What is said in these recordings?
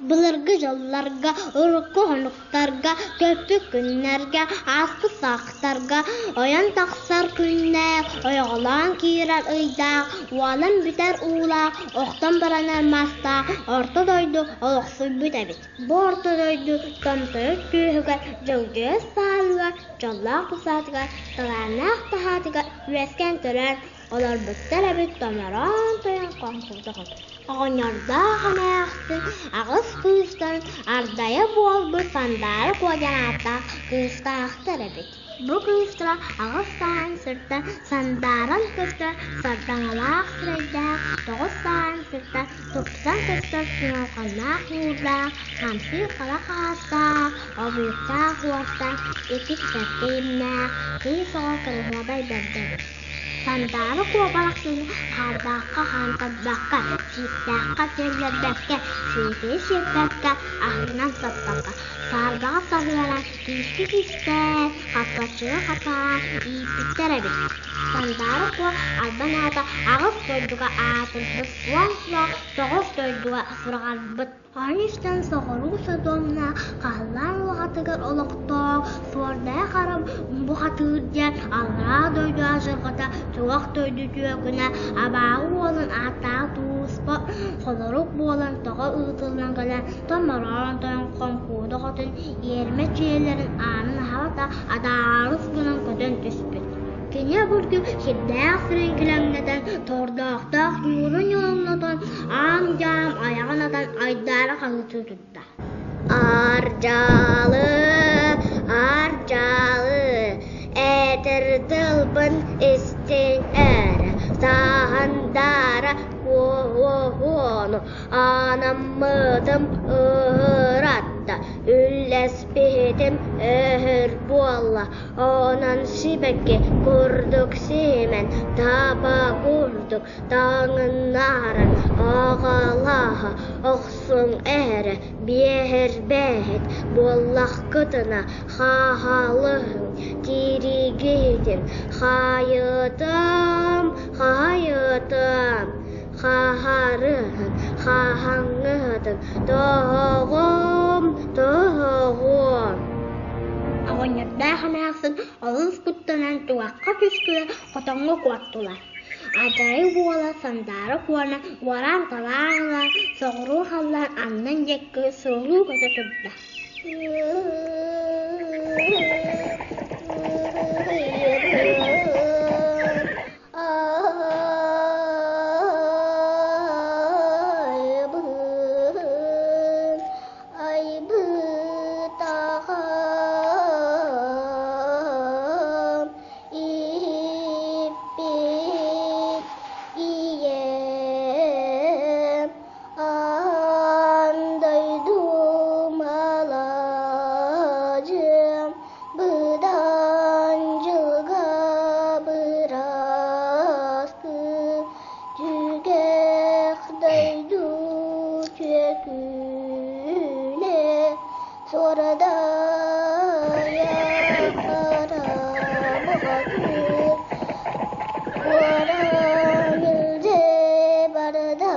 Былыргы дьылларга, урукку хонуктарга, көппүт күннэргэ, ааспыт саахтарга ойон тахсар күннээх, ойоҕолоон киирэр ыйдаах, уолан бүтэр уулаах, охтон баранар мастаах орто дойду олохсуйбут эбит. Бу орто дойду томтойор түөһүгэр, дьылдьыйар саалыгар, дьоллоох бусаатыгар, талааннаах таһаатыгар үөскээн төрөөн олорбуттар эбит томороон тойон хоҥкулдоҕун. Оҕонньордоох эмээхсин аҕыс кыыстан ардайа буолбут Сандаара Куо диэн ааттаах кыыстаахтар эбит. Бу кыыстара аҕыс сааһын сырта сандааран көстөр сардаҥалаах сирэйдээх, тоҕус сааһын сырта тупсан көстөр сыҥалҕаннаах ньуурдаах, хамсыыр хара хаастаах, обуйуктаах уостаах, икки кэккэ имнээх, кыыс оҕо кыраһыабай бэрдэ эбит. Сандаара куобалахсыны хаардаахха хаамтарбакка, сииктээххэ сиэллэрбэккэ, сиэкэйи сиэппэккэ, аһыынан саппакка, саарбаҕа саһыаран, киискэ кистээн, хаппаччыга хатаан ииппиттэр эбит. Сандаара Куо албан аата аҕыс дойдуга аатырбыт, уон суох тоҕус дойдуга сураҕырбыт. Ону истэн соҕуруу Содомна халлаан улаҕатыгар олохтоох суордаах арам бухатыыр диэн аллараа дойду адьырҕата туох дойду түөкүнэ абааһы уолун ааттаах тууспа холорук буолан тоҕо ыытыллан кэлэн томороон тойон хоҥкууда хотун иэрмэ дьиэлэрин аанын аһаҕата адаарыс гынан көтөн түспүт. Кини обургу сирдээх сирин килэҥнэтэн, тордоохтоох ньуурун ньуоҥнотон, аам-дьаам айаҕын атан айдаара хаһыытыы турда. Ардьаалы, ардьаалы, этэр тылбын истиҥ эрэ, саһандаара куоһуону анаммытым ыһыратта, үллэспитим өһөр буолла, Онон сибэкки курдук симэн, таба курдук таҥыннаран аҕалаһа охсуҥ эрэ, биэһэрбэһит буоллаххытына хаһалыһыҥ, тириигитин хайытам, хайытам, хаһарыһын, хаһаҥҥыһытын тоһоҕом, тоһоҕуом. Оҕонньордоох эмээхсин олус куттанан туһахха түстүлэр, хотоҥҥо куоттулар. Адьарай уола Сандаара Куона уораан-талаан ылан, соҕуруу халлаан аннын диэки сурулуу көтө турда. Айбытаҕым ииппит ийэм аан дойдум алаадьым быдан дьылга бырастыы Түгэх дойду түөкүнэ суордайа хара бухатыыр уоран илдьэ барда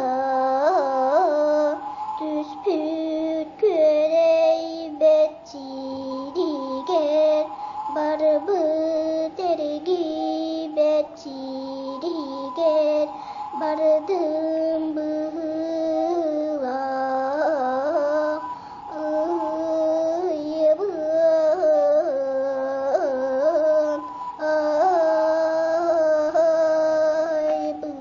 түспүт күөрэйбэт сиригэр барбыт эргийбэт сиригэр бардым быһыылаах ыйыбын айбын.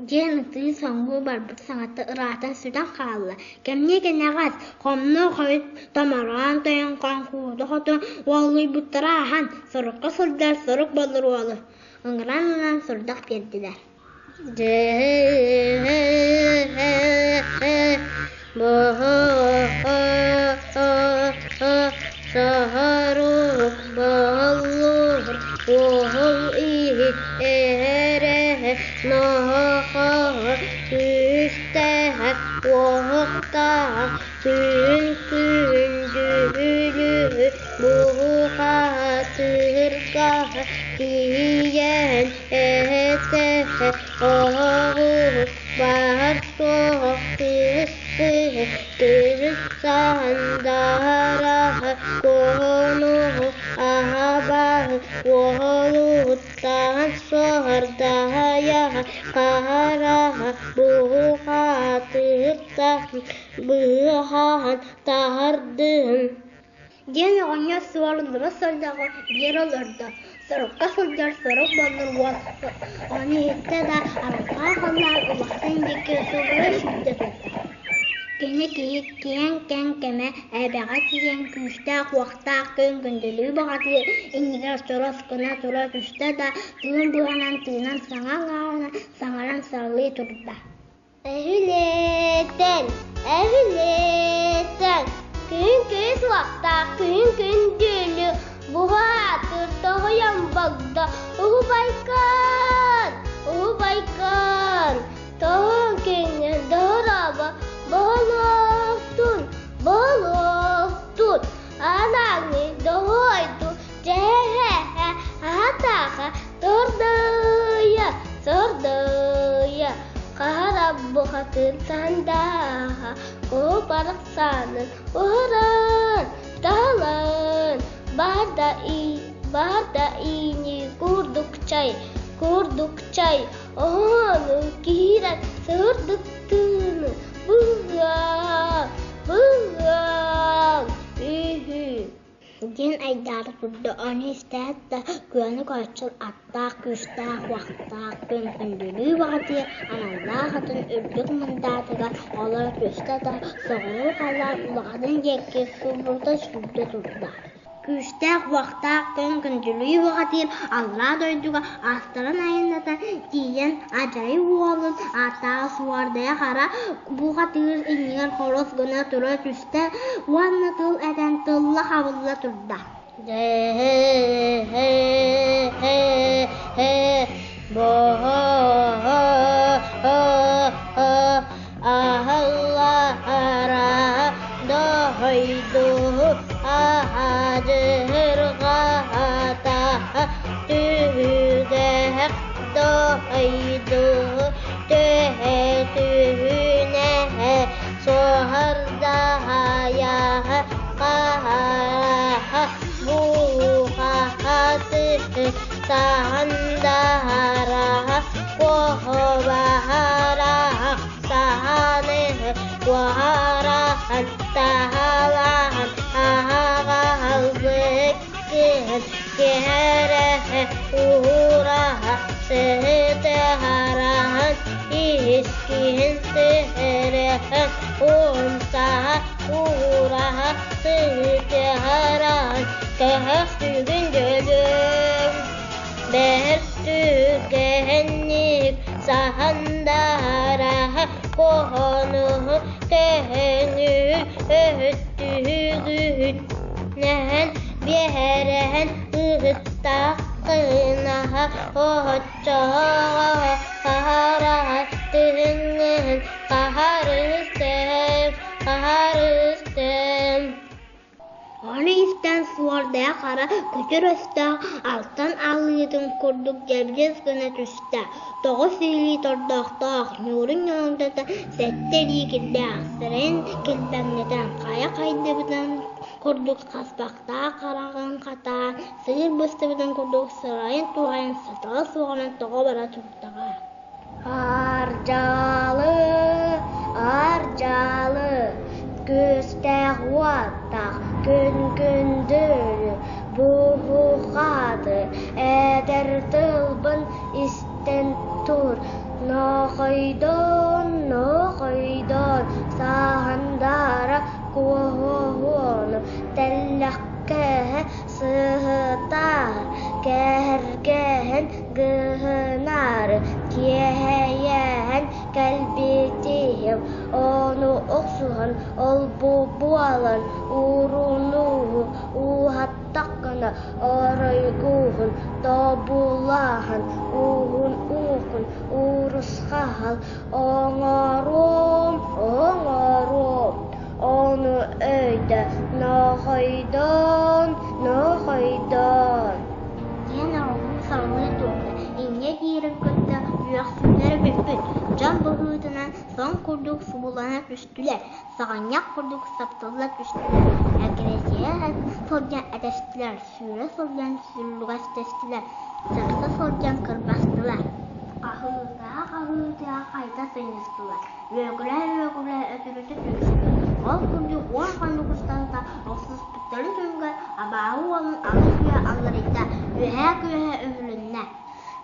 Диэн ытыы соҥуу барбыт саҥата ыраатан сүтэн хаалла. Кэмниэ кэнэҕэс, хомно хойут томороон тойон хоҥкууда хотун уоллуйбуттара ааһан, сорукка сылдьар сорук боллур уолу ыҥыран ылан сурдах биэрдилэр. Саһарук баллыр уоһун иһит эһэрэһэ наһахаһа күстэһэ уоһуктаах күн күн дьүһүлүһү буһухаһа тыһыргаһа тиийэн эһэтэһэ оһоҕуһу баар суоҕа. Тыһы күһүн саһандараһа куоһунуһу аһабаһы уоһулуһуттаһан суоһардаһайаһа хаһараһа буһухаатыһыртаһын быһыһаһан таһардыһын Диэн оҕонньор суоруннара сылдьаҕын биэрэ олордо, сорукка сылдьар сорук боллур уол ону иһиттэ да арҕаа халлаан улахан диэки субура сүүрдэ турда. Кини киһи киэҥ кэҥ кэмэ эбэҕэ тиийэн күүстээх-уохтаах күн күндүлүү баҕатыгар иннигэр чорос гына тура түстэ да тыын быһанан тыынан саҥа аҥаарынан саҥаран сарылыы турда. Эһилиэтэн, эһилиэтэн, күн күүс уохтаах күн күндүлү буһаатыр тоһуйан богдо уһубайкаан, уһубайкаан, тоһун күннэр доһураба боһолуохтун, боһолуохтун, анаҥы доһуойду дьэһэ аһатааха тордуйа, тордуйа. Хаһара бухатын сандааһа, куһу барахсанын уһуран, таһалан, баарда баарда иини курдук чай, курдук чай, оһону киирэн сырдык тыыны быһыаҥ, быһыаҥ, үһү Диэн айдаара турда, ону истээт да, күөнү көччөр аттаах, күүстээх, уохтаах күн күндүлүү баҕатыйар аналлаах атын үрдүк мындаатыгар олоро түстэ да, соҕуруу халлаан улаҕатын диэки субурута сүүрдэ турда. Күүстээх-уохтаах күн күндүлүү баҕатыйар аллараа дойдуга астарын айанната тиийэн адьайы уолун ааттаах Суордайа Хара бухатыыр иннигэр хорус гына тура түстэ уонна тыл этэн тылла-хабылла турда. Аһыллара дойду аһадьырҕата түһүгэх дойду төһө түһүнэ суоһардаһайа хаһараһа буухахаты саһандараһа куоһубаһараһа саһаныһы куоһараһан таһалаһан аһаҕаһалбыккыһын кэһэрэһэ уһураһа сыһытыһараһан иһискиһин сыһырэһэн уһунсаһа уһураһа сыһытыһараһан кэһэх сүгүн дьөлүм бэһэр түгэһэнник саһандараһа куоһонуһу төһөнү өһүттүһүгүһүнэһэн биэрэһэн ыһыттааххынаһа оһоччоҕо хаһараһа тыһыҥҥыһын хаһарыстым хаһарыстым Ону истэн Суордаах Хара күтүр өстөөх алтан алыытын курдук дьэбдьис гына түстэ, тоҕус илии тордохтоох, ньуурун ньолоҥдото сэттэ илии кирдээх, сирэйин килбэҥнэтэн хайа хайдыбытын курдук хаспахтаах хараҕын хатаан, сыыр быстыбытын курдук сырайын туһайан сатала суоҕунан тоҕо бара турдаҕа. Ардьалы, ардьалы, күстээх уоттаах күн күндүлү буһухаты этэр тылбын истэн тур, нохойдон, нохойдон, саһандара куоһуону тэллэхкэһэ сыһытаар, кэһэргэһэн гыһынаары киэһэйэһэн кэлбитиһим, ону охсуһан ол-бу буолан уурунууһу ууһаттаххына оройгууһун тобулаһан ууһун уукун уурусхаһал оҥоруом оҥоруом ону өйдө нохойдоон нохойдоон Диэн оҕоһун салгыы турда, инньэ диирин кытта үөхсүүлэрэ бүппүт, дьон быһыытынан сон курдук кубулана түстүлэр, саҕынньах курдук саптылла түстүлэр, эккирэтиһэ сылдьан этэстилэр, сүүрэ сылдьан сүллүгэстэстилэр, сырса сылдьан кырбастылар. Хаһыытаһа-хаһыытаһа хайда сынньыстылар, үөгүлэһэ-үөгүлэһэ өтүрүтэ түстүлэр. Ол курдук 10 хонук устата охсуспуттарын түмүгэр абааһы уолун алыс үйэ алларыйда, үөһээ күөһэ үһүлүннэ.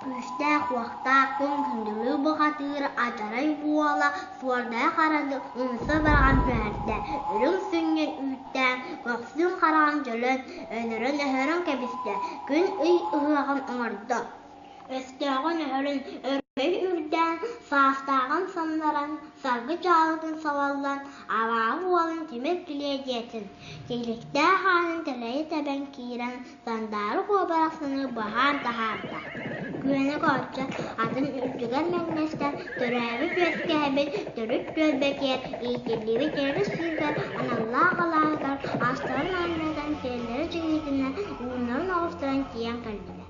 Күүстээх-уохтаах күн күндүлүү бухатыыр адьарай уола суордаах араны умса баран түһэрдэ, үрүҥ сүнньүн үүттээн, көхсүн хараҕын дьөлөн, өлөрөн-өһөрөн кэбистэ, күн-ый ыһыаҕын оҥордо. Өстөөҕүн өһөрөн, өрөгөй үрдээн, саастааҕын самнаран, саргы дьаалытын салаллан, абааһы уолун тимир килиэдьийэтин, тиһиктээх аанын тэлэйэ тэбэн киирэн, сандаары куобарахсыны быһаан таһаарда. Күөнэ көччө атын үрдүгэр мэҥнэстэн, төрөөбүт-үөскээбит төрүт түөлбэтигэр иитиллибит өрүс сүүрбэ аналлаах алааһыгар астарын анньытан сиэллэрэ чиҥиитинэн ууннарын оҕустаран тиийэн кэллилэр.